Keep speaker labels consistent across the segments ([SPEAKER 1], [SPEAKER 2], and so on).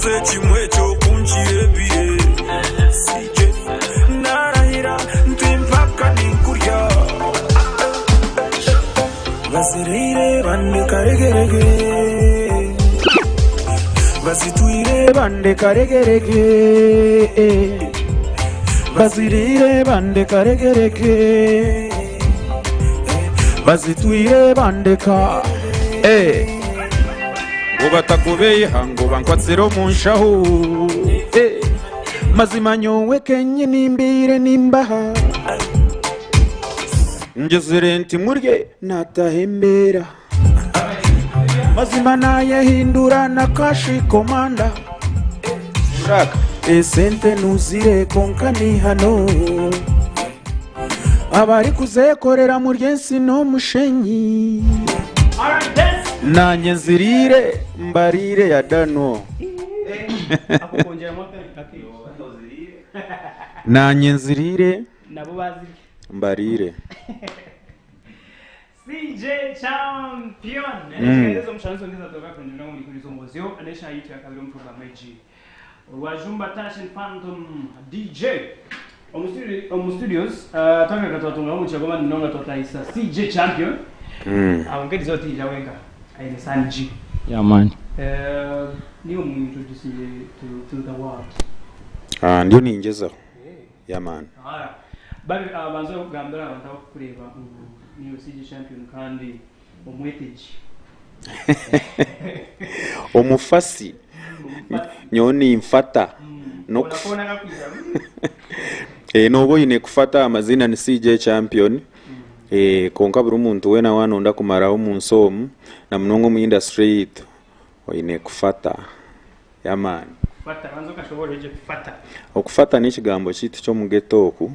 [SPEAKER 1] Kimwe ekyokunkira ebire CJ Narahira nti mpaka ninkurya Baziraire bandeka regerege Bazitwire bandeka regerege Baziraire bandeka regerege Bazitwire bandeka eh. Ngu batakubeiha ngu bankwatsire omu nshaho eh. Mazima nyowe kenyini mbaire nimbaha Ngizire nti murye nataho embeera Mazima nayehindura na kashi komanda Esente nuzire konka ni hano Abarikuzekorera muri ensi n'omushenyi Nanye nziriire mbariire ya dano Nanye nziriire mbariire.
[SPEAKER 2] CJ Champion mm. omushano nsonga ezatoka kurungi munonga muri kuriza omubazyo n'eshaaha yaitu ya kabiri omu programu egi Rwajumba Tash and Phantom DJ omu studio omu studios uh, twagaruka twatungaho omugisha gw'amaani munonga twatahisa CJ Champion mm. aho nk'eriizooba tihaija wenka aine San G
[SPEAKER 3] Yeah man.
[SPEAKER 2] Uh, niiwe omu introducinge to, to the world.
[SPEAKER 1] Ah, ndiyo ningyezaho. Yeah man.
[SPEAKER 2] Alright. Babi uh, banza okugambira abantu abakukureeba ngu niiwe CJ Champion kandi omwetegi.
[SPEAKER 1] Omufasi. Nyowe ninfata. Nooba oine kufata amaziina ni CJ Champion kwonka buri muntu weena waaba nooyenda kumaraho omu nsi omu na munonga omu industry yaitu oine kufata. Y'amaani. Okufata n'ekigambo kyaitu ky'omu ghetto oku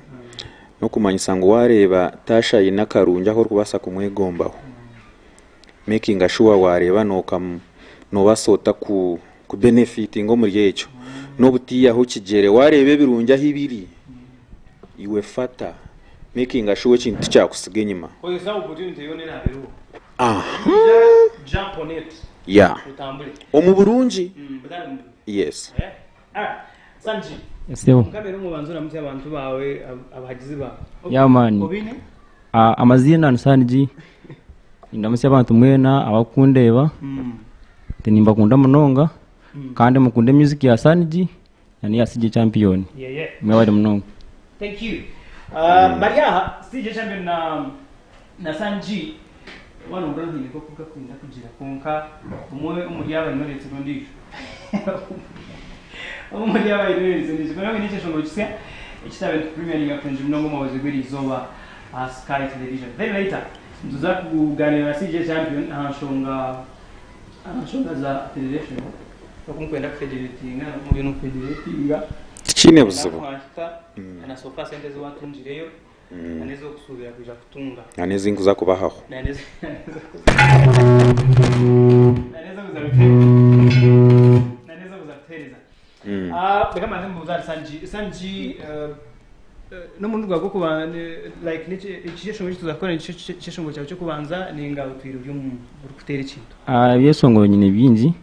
[SPEAKER 1] n'okumanyisa ngu waareeba taasha aine akarungi ahu orikubaasa kumwegombaho. Makinga sure waareeba noobaasa ota ku benefitinga omuri ekyo. N'obutiihaho kigyere waareeba ebirungi ahu biri, iwe fata. Makinga sure ekintu tikyakutsiga enyima. Yeah. Omu burungi. Yes.
[SPEAKER 3] Sebo. Yeah man. Ah, amaziina ni Sanji. Nindamutsya abantu mwena abakundeeba. Nti nimbakunda munonga kandi mukunde music ya Sanji na n'eya CJ Champion. Mwebare munonga.
[SPEAKER 2] Thank you. Uh, bari aha CJ Champion na na Sanji wano mbura ntiine nk'oku gakwenda kugira kwonka omwe omuri aba aine oreetsire ondiijo omwe omuri aba aine oreetsire ondiijo kwonka mbwenu ekyeshongoro kisya ekitaabe nitupremieringa kurungi munonga omu mwabazyo gw'eriizooba aha Sky Television. Then later nituza kugaaniira na CJ Champion aha nshonga aha nshonga za federation oku mukwenda kufederatinga n'oku muriyo nimufederatinga
[SPEAKER 1] Tikiine buzibu.
[SPEAKER 2] Na so far sente ezi watungireyo na n'ez'okusuubira kwija kutunga.
[SPEAKER 1] Na n'ezi nkuza kubahaho.
[SPEAKER 2] Na n'ezokuza kutuheereza. Reka mbanze mbuuze ahari Sanji. Sanji, n'omurundi gwawe gw'okubanza like niki ekyeshongoro eki tuza kukora nikyo kyeshongoro kyawe ky'okubanza ninga otwire ori omu orikuteera ekintu?
[SPEAKER 3] Ebyeshongoro nyine bingi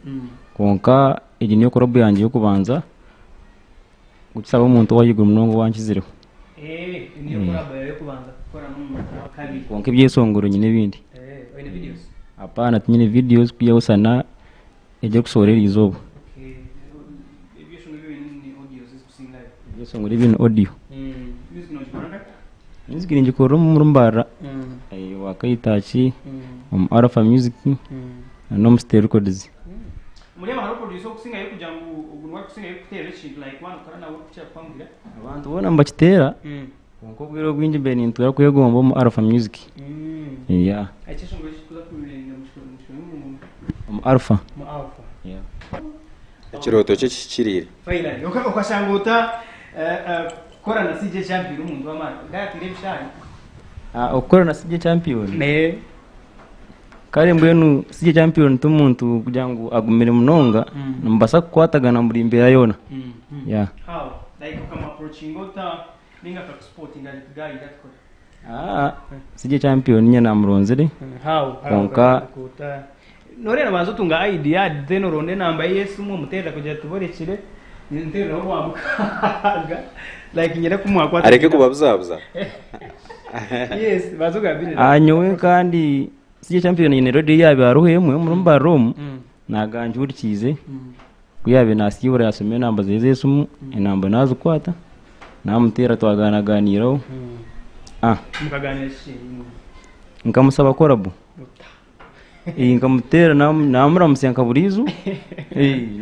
[SPEAKER 3] kwonka egi niyo collabo yangye y'okubanza kukisaba omuntu ow'ahaiguru munonga owankizireho.
[SPEAKER 2] Eeh niyo collabo yaawe y'okubanza kukora n'omuntu owakabiri.
[SPEAKER 3] Kwonka ebyeshongoro nyine ebindi.
[SPEAKER 2] Eeh oine videos?
[SPEAKER 3] Hapana tinyine videos kwihaho sana egi erikusohora eriizooba.
[SPEAKER 2] Okay ebyeshongoro ebi oine ni audios ezikusingayo?
[SPEAKER 3] Ebyeshongoro ebi ni audio.
[SPEAKER 2] Music nogikora nkahi?
[SPEAKER 3] Music ningikorera omuri Mbarara owa Kaitaaki omu Alpha Music n'omu City Records.
[SPEAKER 2] Omuri aba hariho producer orikusingayo kugira ngu ogu niwe arikusingayo kukuteerera ekintu like waaba nokora nawe orikukira kukwanguhira?
[SPEAKER 3] Abantu boona nibakiteera kwonka obwire obwingi mbaire nintura kwegomba omu Alpha Music. Yeah.
[SPEAKER 2] Ekyeshongoro eki tuza kureeba mukikore
[SPEAKER 3] Omu Alpha.
[SPEAKER 2] Omu Alpha.
[SPEAKER 3] Yeah.
[SPEAKER 1] Ekirooto kye kihikiriire.
[SPEAKER 2] Finally okashanga ota kukora na CJ Champion omuntu w'amaani nkayatwire ebishaayi.
[SPEAKER 3] Okukora na CJ Champion? Kare mbwenu CJ Champion ti muntu kugira ngu agumire munonga, nimubaasa kukwatagana buri mbeera yoona. Yeah.
[SPEAKER 2] How? Like okamu approachinga ota ninga akakusipotinga ati guy ija tukore?
[SPEAKER 3] CJ Champion nyine namuronzire
[SPEAKER 2] How?
[SPEAKER 3] kwonka
[SPEAKER 2] Ota Noreeba nobanza otunga idea then oronda enamba ye y'esimu omuteerera kugira ati borekire nteereraho Rwamukaaga like nyine kumuha
[SPEAKER 1] Areke kubabuzabuza.
[SPEAKER 2] Yes, banza ogambire.
[SPEAKER 3] Nyowe kandi CJ Champion nyine radio yaabaire hariho emwe omuri Mbarara omu naganjurikiize ku yaabaire nasiibura yashoma enamba ze z'esimu enamba nazikwata namuteera twagaanaganiiraho.
[SPEAKER 2] Mukaganira ki?
[SPEAKER 3] Nkamusaba collabo. Nkamuteera naamuramutsya nka buriijo,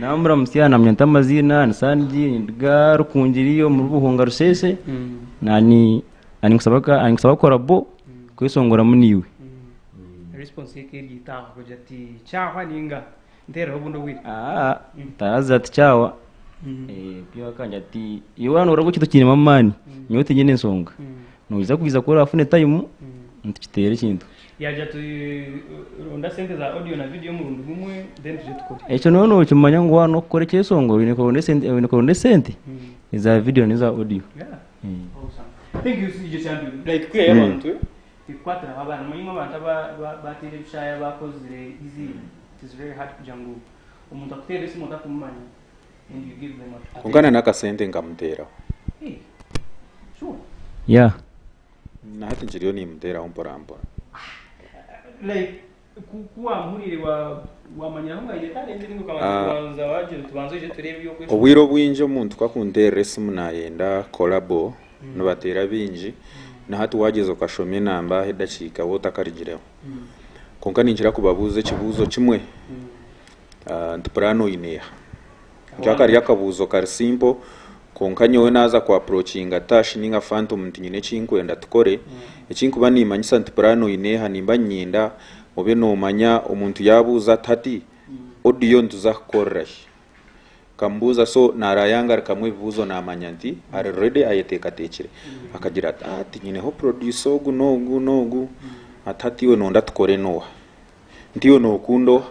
[SPEAKER 3] naamuramutsya naamanya nti amaziina ni Sandy ninduga Rukungiri omuri Buhunga Rusheeshe, ninkusaba korabo kweshongoramu naiwe. Taragira ati kyawa, akangira ati iwe waaba noreeba ekintu okiinemu amaani, nyowe tinyine nshonga, noija kwija ku orafune tayimu nitukiteera ekintu.
[SPEAKER 2] Yagira ati ronda sente za audio na video omurundi gumwe then tuje tukore.
[SPEAKER 3] Ekyo nooba nookimanya ngu waaba nokukora ekyeshongoro oine kuronda esente oine kuronda esente eza video n'eza audio.
[SPEAKER 2] Yeah. Awesome. Thank you CJ Champion.
[SPEAKER 4] Like kwihayo abantu eh?
[SPEAKER 2] Ekukwatiraho abaana omanyine abantu aba bateire ebishaayi abakozire eiziina it is very hard kugira ngu omuntu akuteerere esimu otakumumanya and you give them a
[SPEAKER 1] Kwonka na n'akasente nkamuteeraho.
[SPEAKER 2] Hey. Sure.
[SPEAKER 3] Yeah.
[SPEAKER 1] Na hati nkiriyo nimuteeraho mpora mpora.
[SPEAKER 2] Like ku ku wamuhuriire wa wamanyiraho ngu aine talent ninga okabanza
[SPEAKER 1] Ah.
[SPEAKER 2] kubanza wagira oti banza oije tureebe eby'okweshongora.
[SPEAKER 1] Obwire obwingi omuntu ku akunteerera esimu nayenda collabo nibateera bingi na hati wagyeza okashoma enamba aha edakiika waaba otakarigireho. Kwonka ninkira kubabuuza ekibuuzo kimwe ah, nti puraani oine eha? Nikyo kari akabuuzo kari simple kwonka nyowe naaza ku approachinga Tash ninga Phantom nti nyine eki nkwenda tukore, eki nkuba nimanyisa nti puraani oine eha nimba niinyenda obe noomanya omuntu yaabuuza ati hati audio nituza kukorera hi? Nkamubuuza so naarayangarukamu ebibuuzo naamanya nti ari ready ayeteekateekire. Akagira ati ah tinyineho producer ogu n'ogu n'ogu ati hati iwe noonda tukore n'oha? Nti iwe nookunda oha?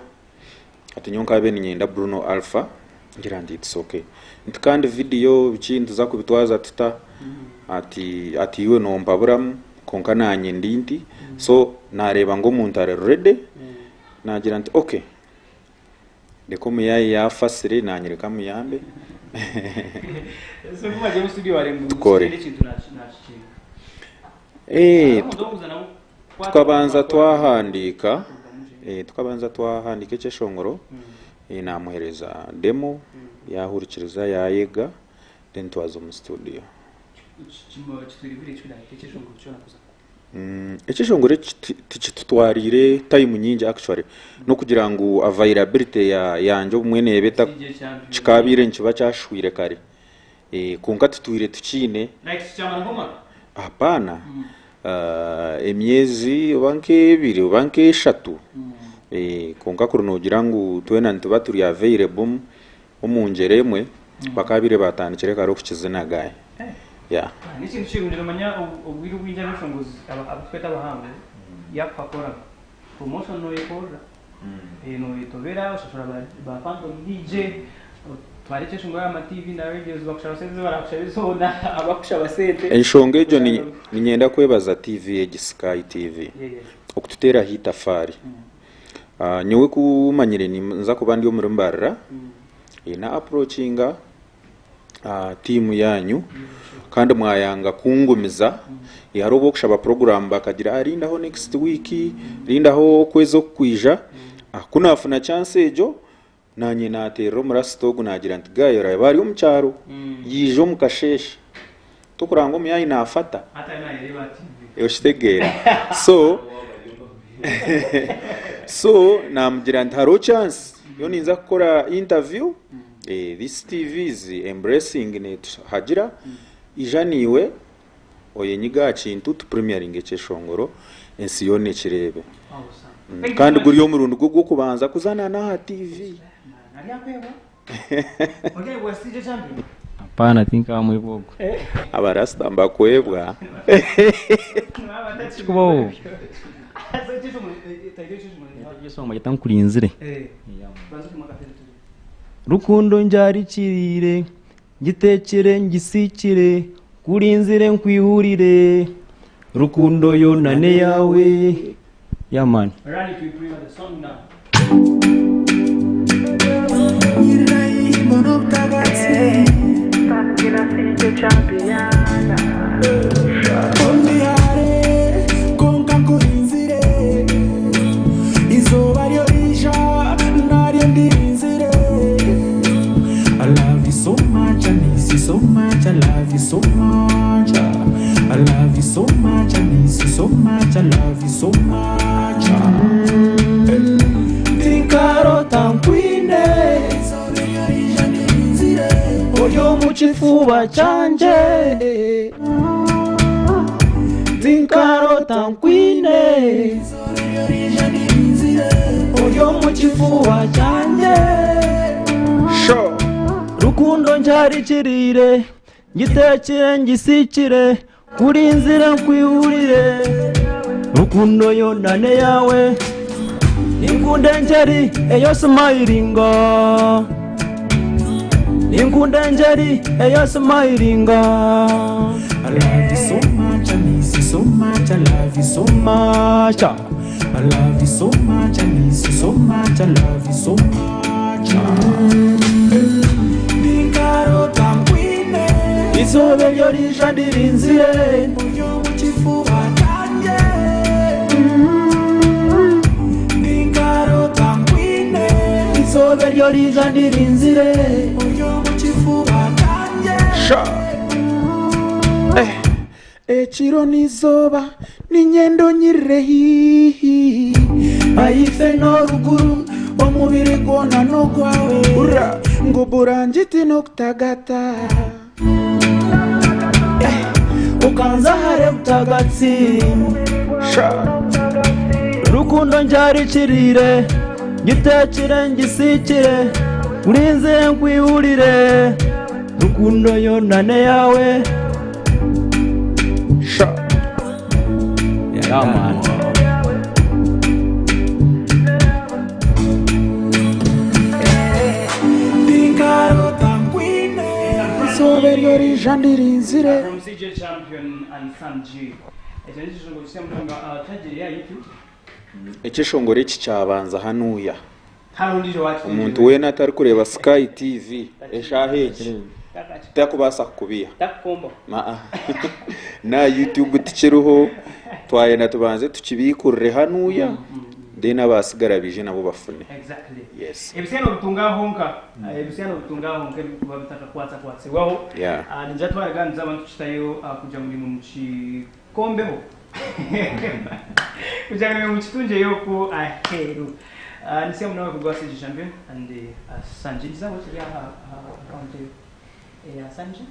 [SPEAKER 1] Ati nyowe nkabe niinyenda Bruno Alpha, ngira nti it's okay. Nti kandi vidiyo biki nituza kubitwaza tuta? Ati ati iwe nompaburamu kwonka naanye ndi nti. So naareeba ngu omuntu ari ready, naagira nti okay, reka omuyaayi yaafasire naanye reka muyambe
[SPEAKER 2] So ku mwagiye omu studio wareeba ngu
[SPEAKER 1] tukore.
[SPEAKER 2] ekintu nakikinga.
[SPEAKER 1] Eh,
[SPEAKER 2] Hariho omuntu orikuza nawe
[SPEAKER 1] Tukabanza twahandiika, tukabanza twahandiika ekyeshongoro, naamuheereza demo, yaahurikiriza yaayega, then twaza omu studio. Ekyeshongoro eki tikitutwariire time nyingi actually, n'okugira ngu availability yangye obumwe neeba eta, kikaabaire nikiba kyashwire kare. Kwonka tutwire tukiine. Hapana, emyezi oba nk'ebiri oba nk'eshatu. Kwonka kuri noogira ngu twena nituba turi available omu ngyera emwe, bakaabaire baatandikire kare okukizina guy. Yeah.
[SPEAKER 2] N'ekintu kirungi noomanya obwire obwingi abeshongozi abu turikweta abahangu yaakuha collabo, promotion nooyekorera. Noyetobera oshashura ba phantom DJ otware ekyeshongoro aha ma TV na radios bakushaba sente ezi barakushabe zoona abakushaba sente.
[SPEAKER 1] Enshonga egyo niinyenda kwebaza TV egi Sky TV okututeeraho eitafaari. Nyowe ku manyire ninza kuba ndi omuri Mbarara, na approachinga tiimu yaanyu kandi mwayanga kungumiza. Hariho obu orikushaba puroguraamu bakagira rindaho next week, rindaho okwezi okukwija. Ku naafuna chance egyo, naanye naateerera omurasita ogu naagira nti guy oraabe ari omu kyaro, yaija omu kasheeshe. Tokuranga omuyaayi naafata. Okitegeera? So, so naamugira nti hariho chance nyowe ninza kukora interview. This TV is embracing netuhagira, ija naiwe oyenyige aha kintu tu premieringe ekyeshongoro ensi yoona ekireebe. Kandi guri omurundi gwe ogw'okubanza kuza na n'aha TV.
[SPEAKER 3] Hapana tinkamwebwa ogwo.
[SPEAKER 1] Abarasta nibakwebwa.
[SPEAKER 3] Tikikubaho. Ekyeshongoro bagyeta nkurinzire. Rukundo ngyarikiriire, ngiteekire ngisiikire, nkurinzire nkwihurire, rukundo yoona n'eyaawe. Yeah man.
[SPEAKER 2] Run it we premiere the song now.
[SPEAKER 4] Tinkarota nkwine ori omu kifuba kyangye Tinkarota nkwine ori omu kifuba kyangye Rukundo nkyarikiriire ngitekire ngisikire Nkurinzire nkwihurire Rukundo yoona n'eyaawe Ninkunda engyeri ei osimayiringa Ninkunda engyeri ei osimayiringa I love you so much, I miss you so much, I love you so much I love you so much, I miss you so much, I love you so much Ninkarota nkwine Izooba eryo riija ndirinzire Ori omu kifuba kyangye Ninkarota nkwine Izooba eryo riija ndirinzire Ori omu kifuba kyangye
[SPEAKER 1] Ekiro n'eizooba niinyenda onyirire haihi.
[SPEAKER 4] Ahaifo n'oruguru omubiri gwona n'ogwawe.
[SPEAKER 1] Hurira ngu burangiti n'okutagata.
[SPEAKER 4] Okanza hare butagatsi. Rukundo ngyarikiriire ngitekire ngisikire nkurinzire nkwihurire rukundo yoona n'eyaawe.
[SPEAKER 1] Sha.
[SPEAKER 3] Yeah, man.
[SPEAKER 1] Izooba eryo riija ndirinzire.
[SPEAKER 2] From CJ Champion and Sam G. Ekyo nekishongoro kisya munonga uh, ya YouTube.
[SPEAKER 1] Ekyeshongoro eki kyabanza hanuya.
[SPEAKER 2] Hariho ondiijo owakitungire.
[SPEAKER 1] Omuntu weena atarikureeba Sky TV eshaaha egi takubaasa kukubiiha.
[SPEAKER 2] Takukombaho.
[SPEAKER 1] Aa. N'aha YouTube tikiriho, twayenda tubanze tukibiikurire hanuya then abaatsigara baije nabo bafune.
[SPEAKER 2] Exactly.
[SPEAKER 1] Yes.
[SPEAKER 2] Ebisya nobitunga aho honka. Ebisya nobitunga aho honka ebirikuba bitakakwatsakwasibwaho.
[SPEAKER 1] Yeah.
[SPEAKER 2] Ningira twaraganiriza abantu tukitayo kugira ngu naimwe mukikombeho. Kugira ngu naimwe mukitungyeyo okwo aheeru. Nisiima munonga kubwa CJ Champion and Sanji. Nikiza kuba kiri aha account eya Sanji?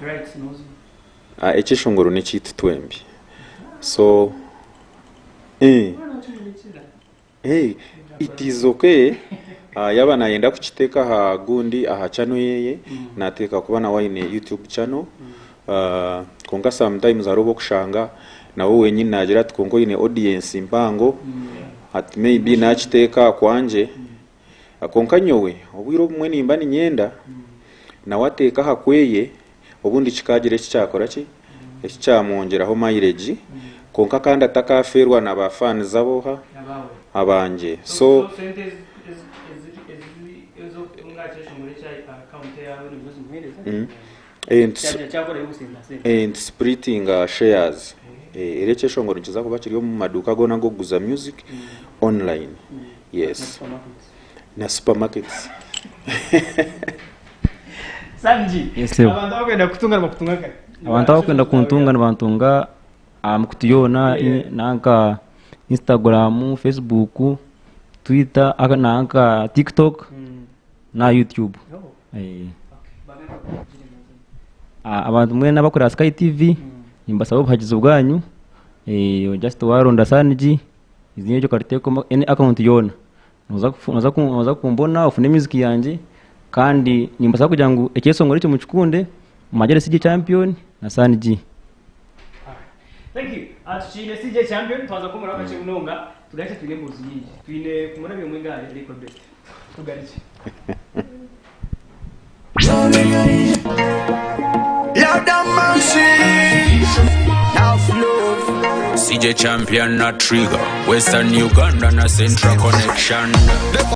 [SPEAKER 2] Right, nozi.
[SPEAKER 1] Ekyeshongoro n'ekyaitu twembi. So, eh. Hey, it is okay yaaba nayenda kukiteeka aha gundi aha channel yeye nateeka kuba nawe aine YouTube channel kwonka sometimes hariho obu okushanga nawe wenyini nagira ati kwonka oine audience mpango ati maybe nakiteeka aha kwangye kwonka nyowe obwire obumwe nimba niinyenda nawe ateeke aha kweye obundi kikagira eki kyakora ki eki kyamwongyeraho mileage kwonka kandi atakafeerwa na ba fans ab'oha abangye so ntu splittinga shares era ekyeshongoro nikiza kuba kiri omu maduuka goona ag'okuguza music online yes na supermarkets.
[SPEAKER 3] Yes, sir. Abantu abakwenda kuntunga nibantunga aha mikutu yoona nanka Instagram, Facebook, Twitter nanka TikTok na YouTube. Abantu mwena abakureba Sky TV nimbasaba obuhagizi bwanyu just waronda Sanji eiziina eryo okariteeka omu any account yoona noza kumbona ofune music yangye kandi nimbasaba kugira ngu ekyeshongoro ekyo mukikunde Mumagye CJ Champion na San G.
[SPEAKER 2] Thank you. Ah, tukiine CJ Champion twaza kumuraho kakye munonga tugarukye twine embuuzi nyingi. Twine kumurabya omwe engari ariko best. Tugarukye.
[SPEAKER 5] Lord have mercy, enough love. CJ Champion na Trigger, Western Uganda na Central Connection.